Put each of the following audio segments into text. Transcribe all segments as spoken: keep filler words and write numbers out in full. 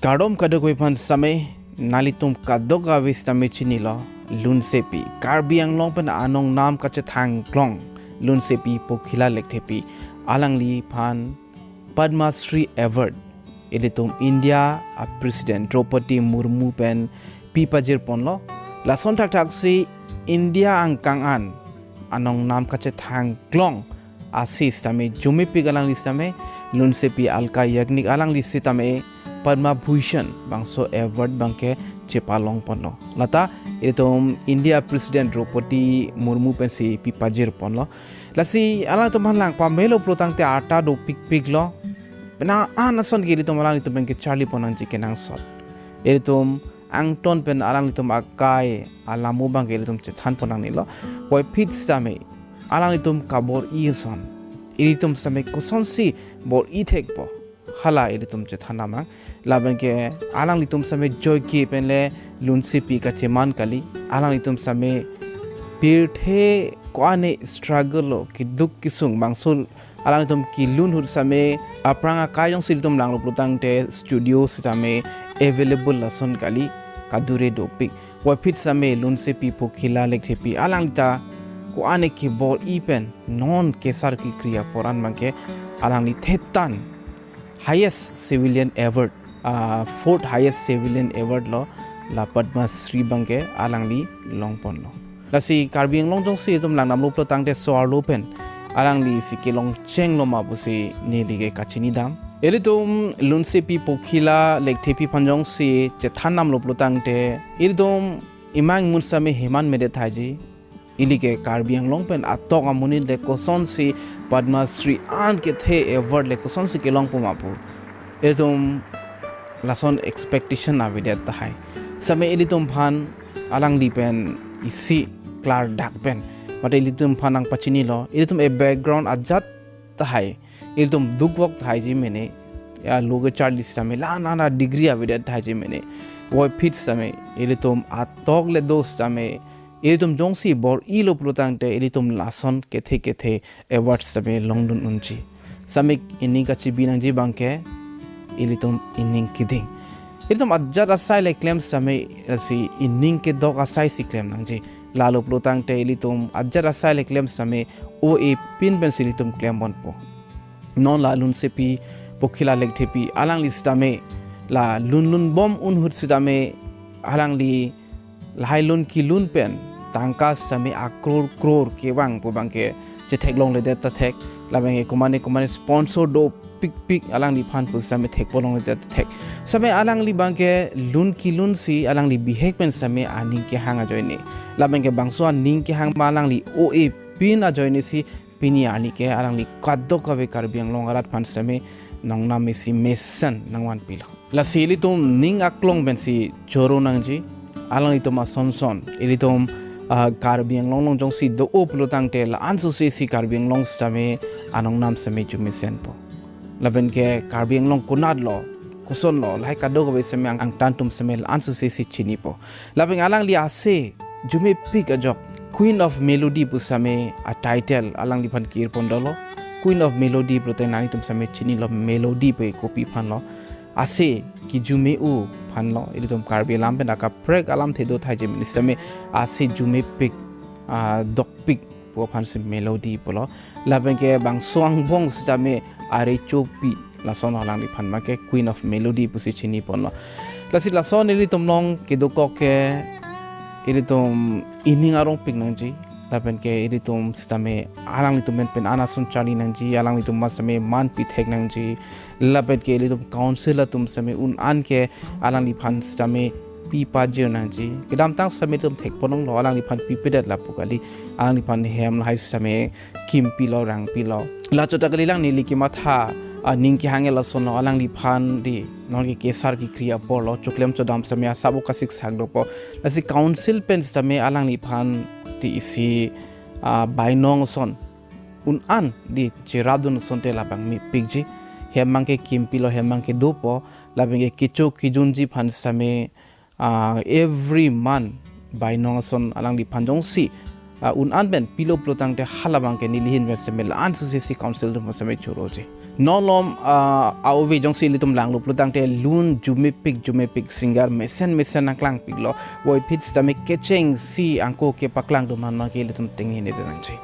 Kardom kadokave aphan sitame, nanglitum kadokave sitame chinilo, Lunsepi, Karbi Anglong pen anong nam kachethang klong, Lunsepi Pokhila Lekthepi, alangliphan Padma Shri Award ilitum India a President Draupadi Murmu pen pipajir ponlo. Lason thakthaksi India angkang an anong nam kachethang klong asi sitame jumepik alangli sitame, Lunsepi Alka Yagnik alangli sitame Padma Bhushan bangso award abangke chepalong ponlo. Lata ilitum India President Draupadi Murmu pensi pipajir ponlo. Lasi alangtum aphan lang pamelo pulotangte arta dopikpiklo. Penang an ason ke ilitum alanglitum pen kecharli pon nangji kenangsot. Ilitum angton pen alanglitum akai alamo abangke ilitum chethan pon nangnelo. Puvoiphit sitame alanglitum kabor-i ason, ilitum sitame kosonsi bor-i thekpo, hala ilitum chethan damnang. Labangke alanglitum sitame joike penle Lunsepi kacheman kali. Alanglitum sitame pirthe ko-an struggle lo, keduk kesung bangso alanglitum kelun ahut sitame aphrang akai jongsi ilitum langlo pulotangte studio sitame available lason kali, kadure dopik. Puvoiphit sitame Lunsepi Pokhila Lekthepi alangli ta ko-an kebor-i pen non kesar kekri apor an abangke alangli thetan highest civilian award, ah, fourth highest civilian award lo, la Padma Shri abangke alangli long ponlo. Lasi Karbi Anglong jongsi itum lang damlo pulotangte so-arlo pen alangli si kelong chenglo ma pusi neli ke kachini dam. Ilitum Lunsepi Pokhila Lekthepi aphan jongsi chethan damlo pulotangte, ilitum imang mun sitame heman medet thaiji. Ili ke Karbi Anglong pen atok amonit le kosonsi Padma Shri an kethe award le kosonsi kelongpo ma pu, ilitum lason expectation avedet tahai. Sitame ilitum aphan alangli pen isi klardak pen, mate ilitum aphan nangpachinilo, ilitum a background ajat tahai, ilitum dukvok thaiji mene. Ya, lo kecharli sitame la nana degree avedet thaiji mene. Puvoiphit sitame ilitum atok le do sitame, ilitum jongsi bor-ilo pulotangte ilitum lason kethe kethe award sitame longdun unji. Sitame ining kachebi nangji abangke ilitum ining keding. Ilitum ajat asai le klem sitame, lasi ining kedok asai si klem nangji. Lalo pulotangte ilitum ajat asai le klem sitame O A pin pensi ilitum klem ponpo. Non la Lunsepi Pokhila Lekthepi alangli sitame la lunlun bom un ahut sitame alangli lahai lun kelun pen tangka sitame akror kror kevang pu abangke chetheklongledet ta thek, labangke komane komane sponsor dopikpik alangliphan pu sitame thekponlongledet ta thek. Sitame alangli abangke lun kelun si alangli bihek pen sitame aning kehang ajoine, labangke bangso aning kehang ma alangli O A pin ajoine si pini arni ke alangli kadokave Karbi Anglong arat aphan sitame nongnam isi mesen nangvanpilo. Lasi ilitum ning aklong pensi choro nangji. Alanglitum asonson ilitum, ah, Karbi Anglong along jongsi do-o pulotangte la-an sose si Karbi Anglong sitame anongnam sitame jumesenpo. Lapenke Karbi Anglong konatlo, kosonlo, lahai kadokave sitame ang-, angtan atum sitame la-an sose si chinipo. Lapen alangli ase jumepik ajok Queen of Melody pu sitame a title alangliphan kir pon dolo. Queen of Melody pulote nanglitum sitame chinilo, melody pu kopi aphanlo. Ase kijume-o aphanlo. Ilitum Karbi alam pen akaprek alamthe do thaiji mene sitame ase jumepik, ah, dokpik pu aphan si melody pulo. Lapenke bangso angbong sitame arechopi, lason alangliphan abangke Queen of Melody pusi chini ponlo. Lasi lason ilitum along kedokok ke ilitum ining arongpik nangji. Lapenke ilitum sitame alanglitum pen pen an ason charli nangji, alanglitum ma sitame manpi thek nangji. Lapenke ilitum council atum sitame un an ke alangliphan sitame pipajir nangji. Kedamtang sitame itum thekponlonglo, alangliphan pipedet lapu kali. Alangliphan hem lahai sitame kimpilo rangpilo. La chot ta kalilang, neli kematha aning kehang ke lasonlo, alangliphan di non ke kesar kekri aporlo, choklem chodam sitame asap o kasik sak dopo. Lasi council pen sitame alangliphan di isi, ah, bainong ason un an di cherapdun asonte labang mepikji. Hem abangke kimpilo, hem abangke dopo, lapenke kecho kejunji aphan sitame, ah, every month bainong ason alangliphan jongsi, ah, un an pen pilo pulotangte hala abangke neli ahin pen sitame la-an sose si council atum sitame choroji. Non malom, ah, a-ove jongsi ilitum langlo pulotangte lun jumepik jumepik singer mesen mesen nangklangpiklo. Voiphit sitame kechengsi angko kepaklang atum aphan abangke ilitum tengne nangji.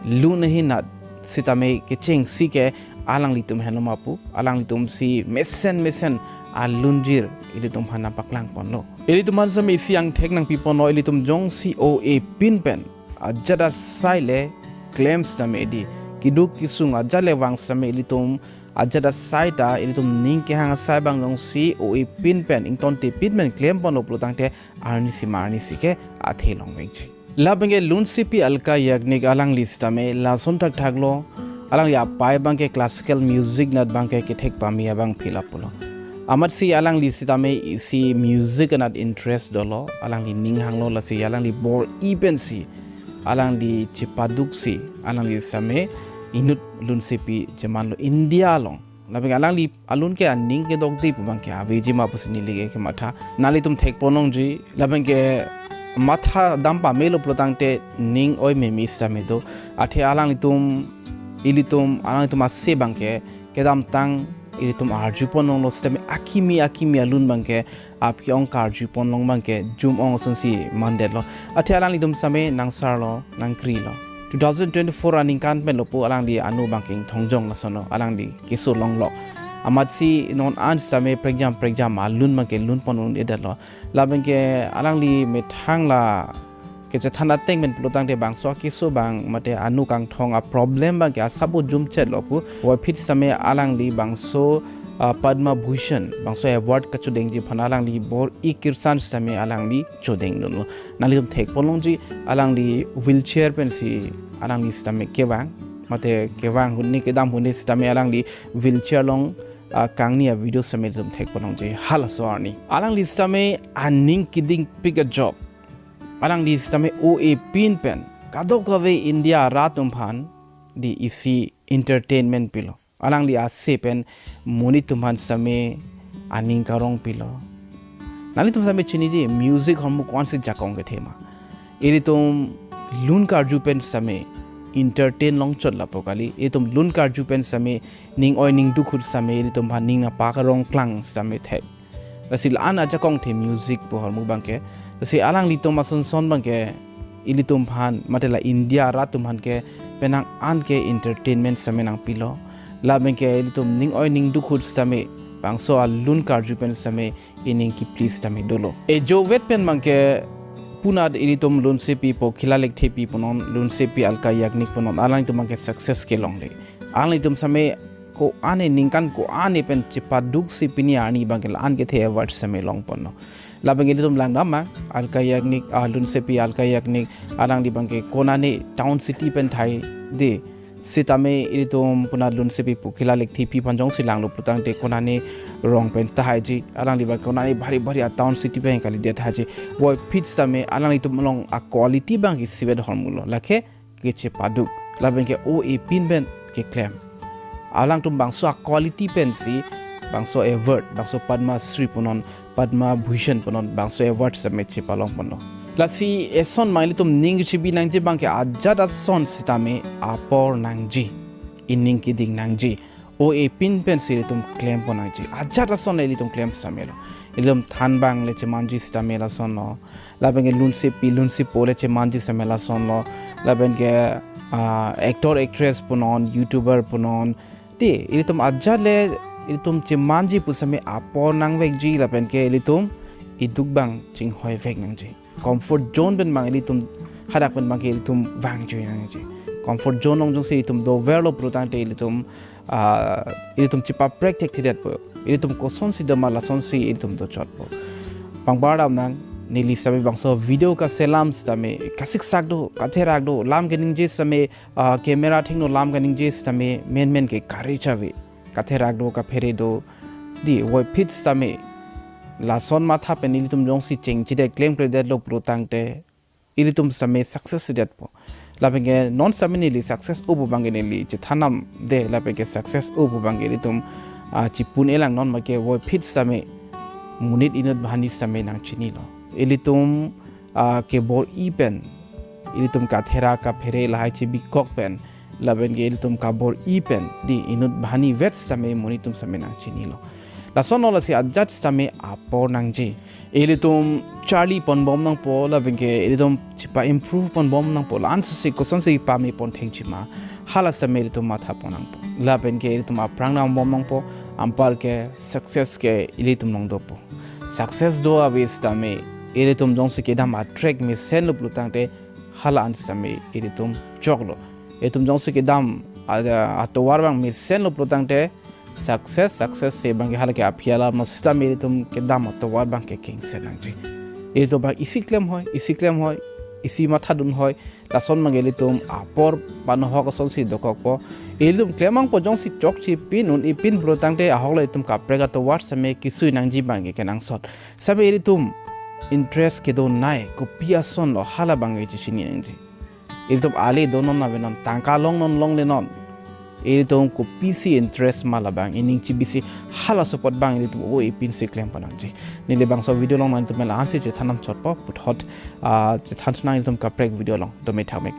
Lun ahinat sitame kechengsi ke alanglitum henlo ma pu, alanglitumsi mesen mesen alunjir ilitum aphan nangpaklangponlo. Ilitum aphan sitame isi angthek nangpiponlo, ilitum jongsi o-e pin pen ajat asai le klem sitame, di keduk kesung ajat le vang sitame, ilitum ajat asai ta, ilitum ning kehang asai abang jongsi o-e pin pen, ingtonte pin pen klemponlo pulotangte arnisi ma arnisi ke athe longvekji. Lapen ke Lunsepi Alka Yagnik alangli sitame lason thakthaklo, alangli apei abangke classical music anat abangke kethek pame abang philap pulo. Amatsi alangli sitame isi music anat interest dolo, alangli ning hanglo, lasi alangli bor-i pensi, alangli chepaduksi, alangli sitame inut Lunsepi chemanlo India along. Lapen ke alangli alun ke aning kedokde pu abangke aveji ma pusi neli ke kematha. Nanglitum thekpon longji, lapen ke matha dam pamelo pulotangte ning oi meme sitame do. Athe alanglitum, ilitum, alanglitum ase abangke kedamtang ilitum arjupon longlo sitame akimi akimi alun abangke aphi ong karjupon long abangke jum ong asonsi mandetlo. Athe alanglitum sitame nangsarlo, nangkrilo. Two thousand twenty-four aningkan penlo pu alangli anu abangke ingthongjong lasonlo, alangli keso longlok. Amatsi non an sitame prekjam prekjam alun abangke lunpon un-edetlo. Lapen ke alangli methang la kechethan ateng pen pulotangte bangso akeso abang mate anu kangthong a-problem abangke asap jumchetlo pu. Voiphit sitame alangli bangso, ah, Padma Bhushan, bangso award kachodengji aphan alangli bor-i kirsan sitame alangli chodengdunlo. Nanglitum thekpon longji, alangli wheelchair pensi alangli sitame kevang, mate kevang ahut ne kedam ahut ne sitame alangli wheelchair along, ah, kangni avideo sitame ilitum thekpon longji halaso arni. Alangli sitame aning kedingpik ajok. Alangli sitame o-e pin pen kadokave India arat atum aphan di isi entertainment pilo. Alangli ase pen monit atum aphan sitame aning karong pilo. Nanglitum sitame chiniji music ahormu ko-ansi jakong kethe ma. Ilitum lun karju pen sitame entertain longchot lapu kali. Ilitum lun karju pen sitame ning oi ning duk ahut sitame ilitum aphan ning nangpakarong klang sitame thek. Lasi la-an ajakong the music pu ahormu abangke. Lasi alanglitum ason son abangke ilitum aphan, mate la India arat atum aphan ke penang an ke entertainment sitame nangpilo. Lapen ke ilitum ning oi ning duk ahut sitame bangso alun karju pen sitame ining kipli sitame dolo. Ejovet pen abangke punat ilitum Lunsepi Pokhila Lekthepi punon, Lunsepi Alka Yagnik punon, alanglitum abangke success kelongle. Alanglitum sitame ko-an e ningkan ko-an e pen chepaduksi pini arni abangke la-an kethe award sitame longponlo. Lapen ke ilitum langdam ma, Alka Yagnik, ah, Lunsepi Alka Yagnik, alangli abangke konane town city pen thai de. Sitame ilitum punat Lunsepi Pokhila Lekthepi aphan jongsi langlo pulotangte konane rong pen tahaiji, alangli abang konane bhari bhari a-town city pen kalidet haiji. Voiphit sitame alanglitum along a-quality abang isivet ahormulo. Lake kechepaduk. Lapen ke o-e pin pen keklem. Alangtum bangso a-quality pensi bangso award, bangso Padma Shri punon, Padma Bhushan punon, bangso award sitame chepalongponlo. Lasi eson abang ilitum ning kechebi nangji abangke ajat ason sitame apor nangji, ining keding nangji. O-e pin pensi ilitum klempon nangji. Ajat ason ilitum klem sitamelo. Ilitum thanbang le chemanji sitame lasonlo. Lapen ke Lunsepi, Lunsepo le chemanji sitame lasonlo. Lapen ke, ah, actor, actress punon, YouTuber punon. Di, ilitum ajat le ilitum chemanji pu sitame apor nangvekji, lapen ke ilitum iduk abang chinghoivek nangji. Comfort zone pen abang ilitum, hadak pen abangke ilitum vangji nangji. Comfort zone along jongsi ilitum doverlo pulotangte ilitum, ah, ilitum chepaprek thekthedetpo. Ilitum kosonsi doma lasonsi ilitum dochotpo. Pangbar damnang, neli sitame bangso video kaselam sitame kasiksak do, katherak do, lam keningje sitame, ah, camera thengno lam keningje sitame menmen ke courage ave. Katherak do, kaphere do, di voiphit sitame lason matha pen ilitum jongsi chengchedet klemkledetlo pulotangte ilitum sitame success si detpo. Lapen ke non sitame neli success-o pu abangke neli chethan damde, lapen ke success-o pu abangke ilitum, ah, chipun-e lang, non abangke voiphit sitame monit inut banghini sitame nangchinilo. Ilitum, ah, kebor-i pen, ilitum katherak kaphere lahai chebikok pen, lapen ke ilitum kabor-i pen, di inut banghini vet sitame monit atum sitame nangchinilo. Lason lo lasi ajat sitame apor nangji. Ilitum charli ponbom nangpo, lapen ke ilitum chepa-improve ponbom nangpo, la-an sisi kosonsi pame pon thekji ma, hala sitame ilitum matha pon nangpo. Lapen ke ilitum aphrang dambom nangpo, anpar ke success ke ilitum along dopo. Success do ave sitame, ilitum jongsi kedam a-track mesen lo pulo tangte, hala-an sitame ilitum choklo. Ilitum jongsi kedam a-, atovar abang mesen lo pulo tangte, success, success si abang ke hala ke aphi alam lo sitame ilitum kedam atovar abang ke kengsen nangji. Ilitum abang isi klem hoi, isi klem hoi, isi mathadun hoi, lason abang ilitum apor panohok asonsi dokokpo. Ilitum klem nangpo, jongsi chokche pin un-e pin pulo tangte ahok le ilitum kaprek atovar sitame kesui nangji abang ke kenangsot. Sitame ilitum interest kedo nai, kopi ason lo, hala abang ke chechini nangji. Ilitum ale donon avenon, tangka longnon longlenon, ilitum kopisi interest ma labang, ining chibisi, halaso apot abang ilitum o-e pinsi klem pon nangji. Neli bangso video along nangtum la-ansi chethan damchotpo, puthot, ah, chethan sunang ilitum kaprek video along, dome thakme.